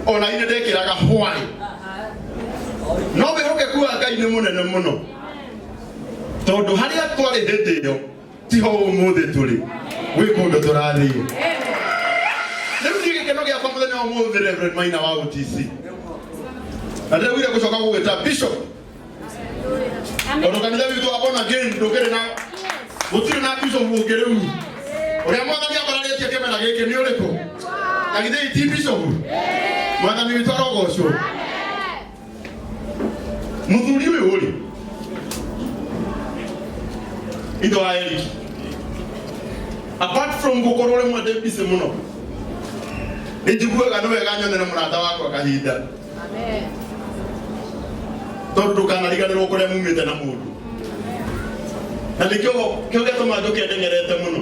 Ona inĩ ndekĩraga hwaĩ. No wĩhokeku wa Ngai nĩ mũnene mũno. Tondũ harĩa twarĩ hĩndĩ ĩyo tiho ũmũthĩ tũrĩ. Gwĩ kũndũ tũrathiĩ. Rĩu niĩ gĩkeno gĩakwa mũthenya wa ũmũthĩ Reverend Maina wa OTC. Na ndĩraugire gũcoka gũgwĩta Bishop. Tondũ kanitha witũ wa born again ndũkĩrĩ na gũtirĩ na bishop ũngĩ rĩu. Ũrĩa mwathani ambararĩtie kĩmera gĩkĩ nĩ ũrĩkũ? Na githĩ ti bishop? Mwathani witũ arogocwo. Mũthuri ũyũ rĩ, ithe wa Eric. Apart from gũkorwo rĩmwe ndĩ busy mũno, nĩ njiguaga nĩ wega nyonere mũrata wakwa kahinda. Tondũ ndũkanariganĩrwo kũrĩa mumĩte na mũndũ. Na nĩkĩo kĩo gĩatũma njũke ndeng'erete mũno.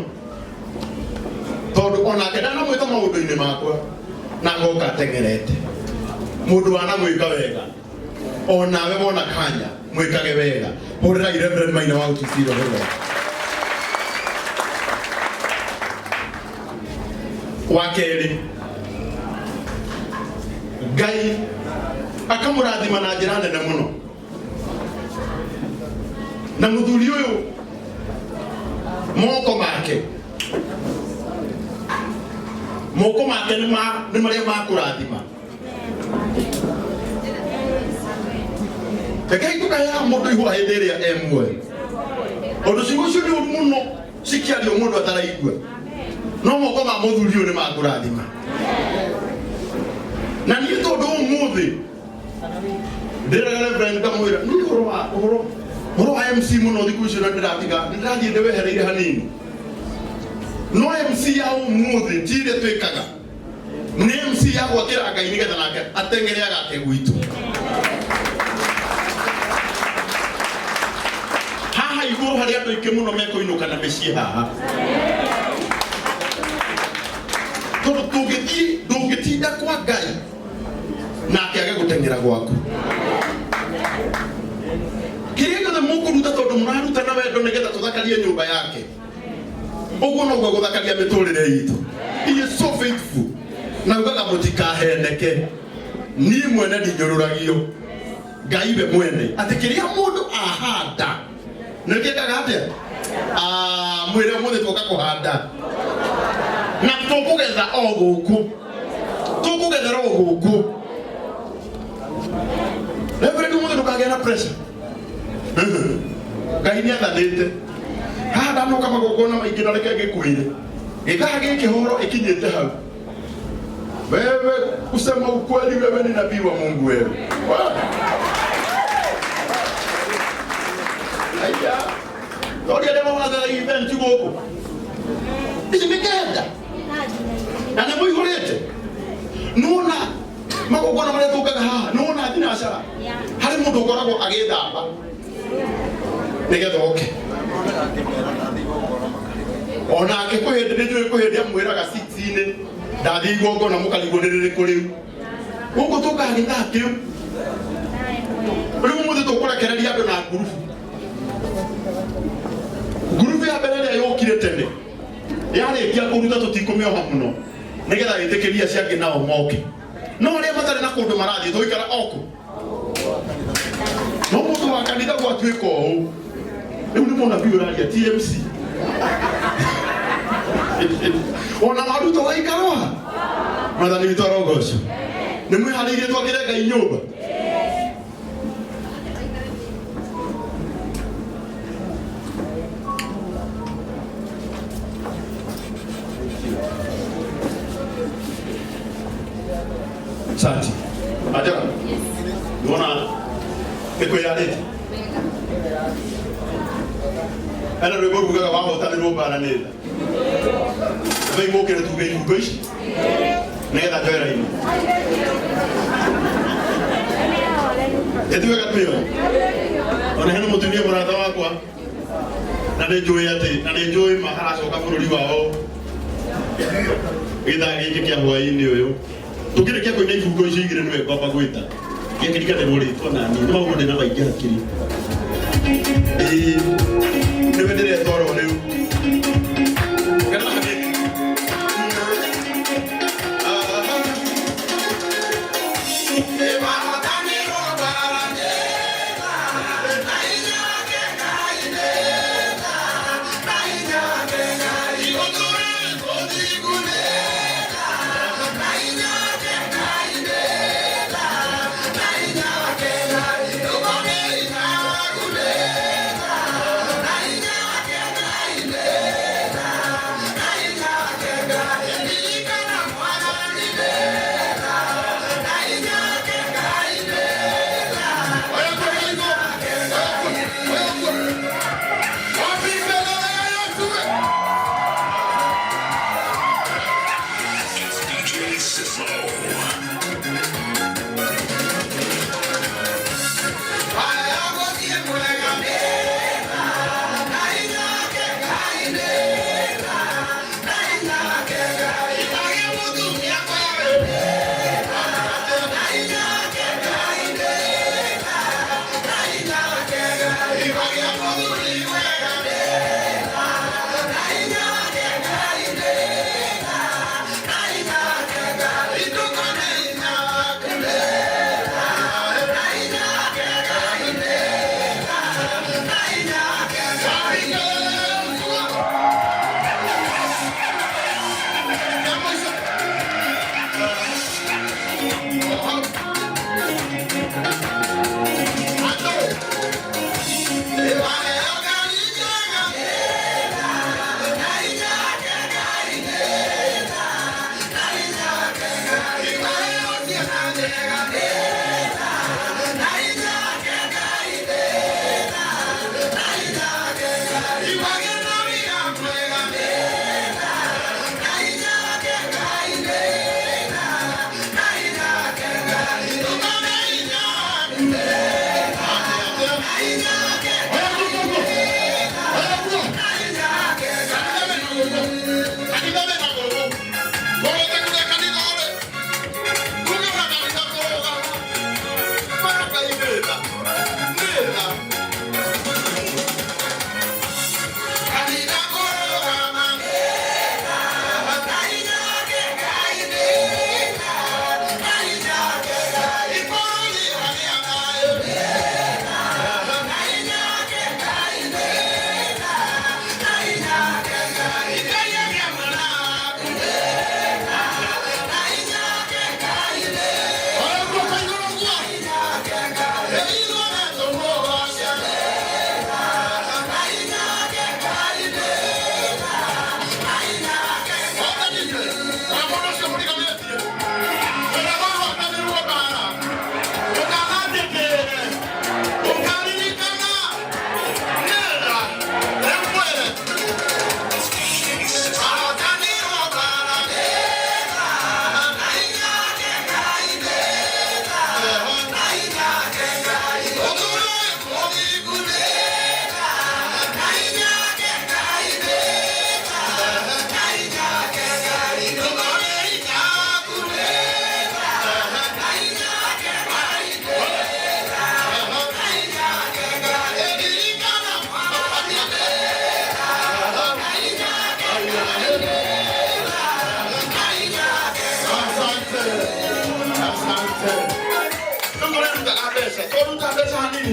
Tondũ onake ndanamwĩta maũndũ-inĩ makwa na ngoka ateng'erete. Mũndũ wanamwĩka wega onawe wona kanya mwĩkage wega. Hũrĩrai Reverend Maina wa OTC rũhĩ. Wa kerĩ, Ngai akamũrathima na njĩra nene mũno. Na mũthuri ũyũ moko make moko make nĩ nĩ marĩa ma kũrathima. Rekei tũkaheaga mũndũ ihũa hĩndĩ ĩrĩa e muoyo. Ũndũ ciugo icio nĩ ũru mũno cikĩario mũndũ ataraigua. No moko ma mũthuri ũyũ nĩ ma kũrathima. Na niĩ tondũ ũmũthĩ ndĩraga Reverend ngamwĩra niĩ ũhoro wa ũhoro ũhoro wa MC mũno thikũ icio na ndĩratiga ndĩrathiĩ ndĩwehereire hanini. No MC ya ũmũthĩ ti ĩrĩa twĩkaga. Nĩ MC ya gwakĩra Ngai nĩgetha nake ateng'ere agake gwitũ. Haha igũrũ harĩ andũ aingĩ mũno mekũinũka na mĩciĩ haha. Tondũ tũngĩthiĩ ndũngĩtinda kwa Ngai nake age gũteng'era gwaku. Kĩrĩa gĩothe mũkũruta tondũ mũraruta na wendo nĩgetha tũthakarie nyũmba yake. Ũguo noguo gũthakaria mĩtũrĩre itũ. He is so faithful. Na ugaga mũtikaheneke. Niĩ mwene ndinyũrũragio. Ngai we mwene. Atĩ kĩrĩa mũndũ ahanda nĩkĩkaga atĩa? Ah, mwĩre ũmũthĩ twoka kũhanda na tũkũgetha o gũkũ tũkũgethera o gũkũ. Reverend ũmũthĩ ndũkagĩa na pressure. Ngai nĩ athanĩte haha ndanoka magongona maingĩ na reke ngĩkwĩre gĩthaa gĩkĩ horo ĩkinyĩte hau. Wewe kusema ukweli, wewe ni nabii wa Mungu wewe. Aya. Tori arĩa mabataraga event gũkũ. Ici nĩ kenda. Na nĩ mũihũrĩte. Nĩwona magongona marĩa tũkaga haha, nĩwona thinacara. Harĩ mũndũ ũkoragwo agĩthamba nĩgetha oke. Onake kwĩ hĩndĩ nĩ njũĩ kwĩ hĩndĩ amwĩraga seats-inĩ ndathiĩ igongona mũkarigwo nĩ rĩrĩkũ rĩu. Gũkũ tũkaga gĩthaa kĩu. Rĩu ũmũthĩ tũkũrekereria andũ na ngurubu. Ngurubu ya mbere ĩrĩa yũkire tene yarĩkia kũruta tũtikũmĩoha mũno nĩgetha ĩtĩkĩrie acio angĩ nao moke. No arĩa matarĩ na kũndũ marathiĩ tũikara o kũ. No mũndũ wa kanitha gwatuĩka ũũ rĩu nĩ mũnabii ũraria TMC. Ona maruta waikarwa mwathani witũ arogocwo. Nĩ mwĩharĩirie twakĩre Ngai nyũmba. Asante. Ajara. Nĩwona nĩ kwĩyarĩte. Hena rwĩmbo rugaga wahotanĩrwo mbara nĩ tha. Rĩu mũkĩre tuge ibungo ici nĩgetha njoe raini. Ĩtuĩka twĩyo. Ona hena mũtumia mũrata wakwa na nĩ njũĩ atĩ na nĩ njũĩ ma aracoka bũrũri wao gĩthaa gĩkĩ kĩa hwaĩ-inĩ ũyũ tũkĩrĩkia kũina ibungo icio igĩrĩ nĩwe ngwamba gwĩta gĩakĩriganĩrwo rĩtwa nani nĩ maũndũ ndĩna maingĩ hakiri. Ĩĩ, nĩwe ndĩretwarwo rĩu. Gerera hanini.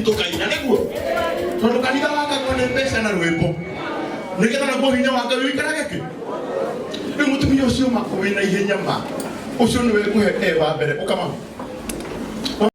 Tũkaina nĩguo tondũ kanitha wakagwo nĩ mbeca na rwĩmbo nĩgetha naguo hinya wa Ngai ũikarage kĩ. Rĩu mũtumia ũcio ma wĩna ihenya ma ũcio nĩwe ngũhe e wa mbere ũkama.